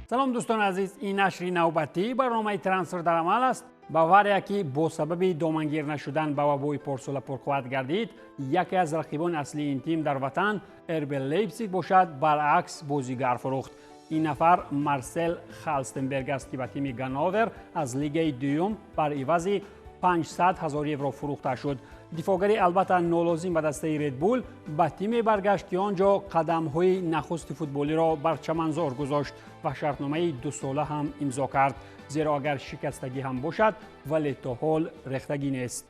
Салом, дӯстони азиз, ин нашри навбатии барномаи «Трансфер дар амал» аст. Бавария, ки бо сабаби домангир нашудан ба вабои порсола пурқувват гардид, яке аз рақибони аслии ин тим дар ватан, РБ Лейпсиг бошад, баръакс бозигар фурӯхт. Ин нафар Марсел Халстенберг аст, ки ба тими Ганновер аз лигаи дуюм бар ивази 500 ҳазор евро фурӯхта шуд. Дифоъгари албатта нолозим ба дастаи Редбул ба тиме баргашт, ки он ҷо қадамҳои нахусти футболиро бар чаманзор гузошт ва шартномаи дусола ҳам имзо кард, зеро агар шикастагӣ ҳам бошад, вале то ҳол рехтагӣ нест.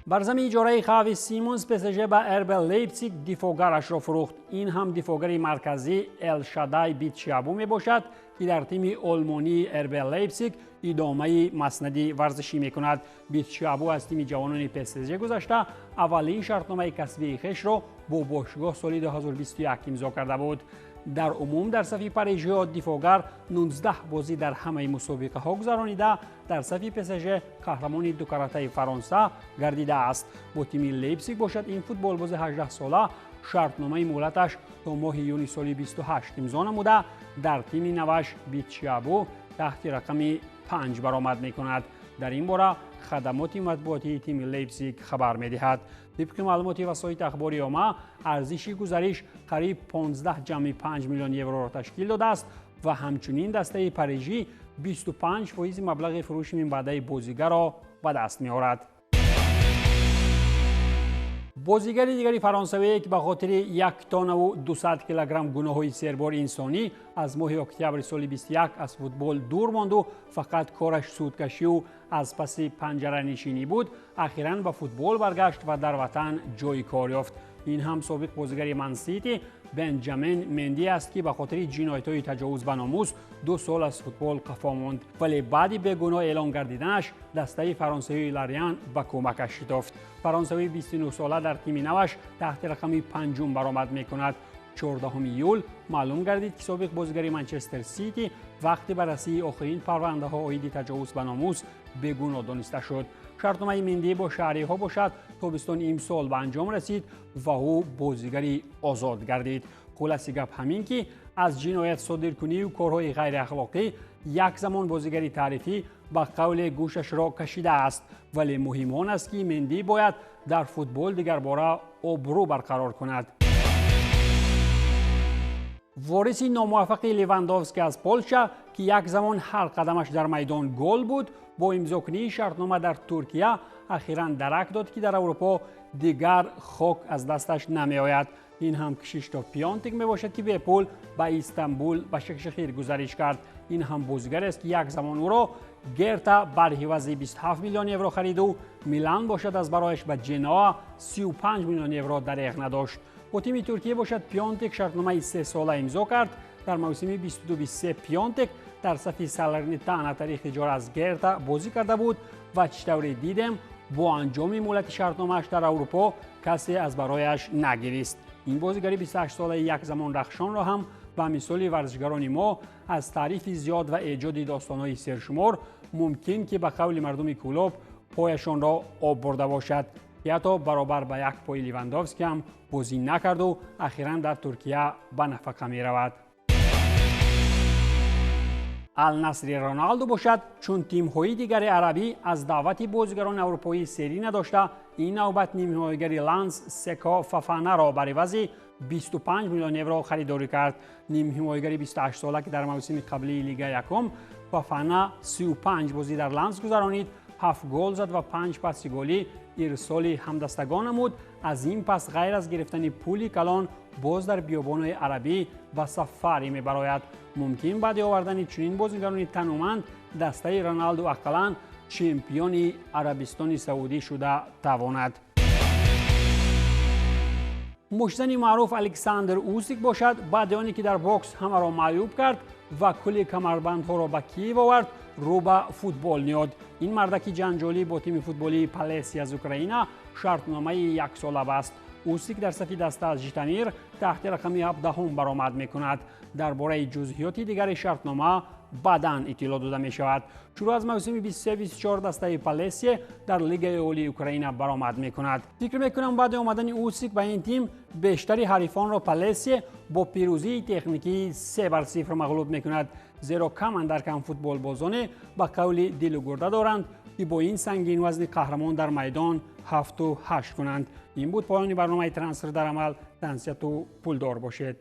Бар зами иҷораи Хави Симонс ПСЖ ба РБ Лейпсиг дифоъгарашро фурӯхт. Ин ҳам дифоъгари марказӣ Элшадай Битшиабу мебошад, ки дар тими олмонии РБ Лейпсиг идомаи маснади варзишӣ мекунад. Битшиабу аз тими ҷавонони ПСЖ гузашта, аввалин шартномаи касбии хешро бо бошгоҳ соли 2021 имзо карда буд. Дар умум дар сафи парижиҳо дифоъгар 19 бозӣ дар ҳамаи мусобиқаҳо гузаронида, дар сафи ПСЖ қаҳрамони дукаратаи Фаронса гардидааст. Бо тими Лейпсиг бошад, ин футболбози 18сола шартномаи муҳлаташ то моҳи июни соли 28 имзо намуда, дар тими наваш Битшиабу таҳти рақами 5 баромад мекунад. Дар ин бора хадамоти матбуотии тими Лейпсиг хабар медиҳад. Тибқи маълумоти васоити ахбори омма, арзиши гузариш қариб 15,5 миллион евроро ташкил додааст ва ҳамчунин дастаи парижӣ 25 фоизи маблағи фурӯши минбаъдаи бозигарро ба даст меорад. Бозигари дигари фаронсавие, ки ба хотири 1 тоннаву 200 килограмм гуноҳҳои сербори инсонӣ аз моҳи октябри соли 21 аз футбол дур монду, фақат кораш судкашию аз паси панҷаранишинӣ буд, ахиран ба футбол баргашт ва дар ватан ҷойи кор ёфт. Ин ҳам собиқ бозигари Мансити Бенҷамин Менди аст, ки ба хотири ҷиноятҳои таҷовуз ба номус 2 сол аз футбол қафо монд, вале баъди бегуноҳ эълон гардиданаш дастаи фаронсавии Лориан ба кӯмакаш шитофт. Фаронсавии 29сола дар тими наваш таҳти рақами панҷум баромад мекунад. 14 июл маълум гардид, ки собиқ бозигари Манчестер Сити вақти баррасии охирин парвандаҳо оиди таҷовуз ба номус бегуноҳ дониста шуд. Шартномаи Менди бо шаҳриҳо бошад, тобистони имсол ба анҷом расид ва ӯ бозигари озод гардид. Хулоси гап ҳамин, ки аз ҷиноят содиркунию корҳои ғайриахлоқӣ як замон бозигари таърифӣ ба қавле гӯшашро кашидааст, вале муҳим он аст, ки Менди бояд дар футбол дигарбора обрӯ барқарор кунад. Вориси номуваффақи Левандовски аз Полша, ки як замон ҳар қадамаш дар майдон гол буд, бо имзокунии шартнома дар Туркия ахиран дарак дод, ки дар Аврупо дигар хок аз дасташ намеояд. Ин ҳам Кшиштоф Пионтик мебошад, ки бепул ба Истанбул ба Шакшахир гузариш кард. Ин ҳам бозигарест, ки як замон ӯро Герта бар ҳивази 27 миллион евро хариду, Милан бошад аз барояш ба Ҷеноа 35 миллион евро дареғ надошт. Бо тими Туркия бошад, Пионтек шартномаи сесола имзо кард. Дар мавсими 22-23 Пионтек дар сафи Салернитана тариқи иҷора аз Герта бозӣ карда буд ва чӣ тавре дидем, бо анҷоми муҳлати шартномааш дар Аврупо касе аз барояш нагирист. Ин бозигари 28солаи як замон рахшонро ҳам ба мисоли варзишгарони мо аз таърифи зиёд ва эҷоди достонҳои сершумор мумкин, ки ба қавли мардуми Кӯлоб, пояшонро об бурда бошад, ки ҳатто баробар ба як пои Левандовски ҳам бозӣ накарду ахиран дар Туркия ба нафақа меравад. Алнасри Роналду бошад, чун тимҳои дигари арабӣ аз даъвати бозигарони аврупоӣ серӣ надошта, ин навбат нимҳимоягари Ланс Секо Фафанаро бар ивази 25 миллион евро харидорӣ кард. Нимҳимоягари 28сола, ки дар мавсими қаблии Лига якум Фафана 35 бозӣ дар Ланс гузаронид, ҳафт гол зад ва панҷ паси голӣ ирсоли ҳамдастагон намуд, аз ин пас ғайр аз гирифтани пули калон боз дар биёбонҳои арабӣ ба сафаре мебарояд. Мумкин, баъди овардани чунин бозигарони тануманд дастаи Роналду ақаллан чемпиони Арабистони Саудӣ шуда тавонад. Муштзани маъруф Александр Усик бошад, баъди оне ки дар бокс ҳамаро маъюб кард ва кулли камарбандҳоро ба Киев овард, рӯ ба футбол ниёд. Ин мардаки ҷанҷолӣ бо тими футболии Палеси аз Украина шартномаи яксола баст. Усик дар сафи даста аз Житомир таҳти рақами 17-ум баромад мекунад. Дар бораи ҷузъиёти дигари шартнома Баъдан иттилоъ дода мешавад. Шурӯъ аз мавсими 23-24 дастаи Палесие дар Лигаи олии Украина баромад мекунад. Фикр мекунам, баъди омадани Усик ба ин тим бештари ҳарифонро Палесие бо пирӯзии техникии 3-0 мағлуб мекунад, зеро кам андар кам футболбозоне ба қавли дилу гурда доранд, ки бо ин сангинвазни қаҳрамон дар майдон ҳафту ҳашт кунанд. Ин буд поёни барномаи «Трансфер дар амал». Тансияту пулдор бошед.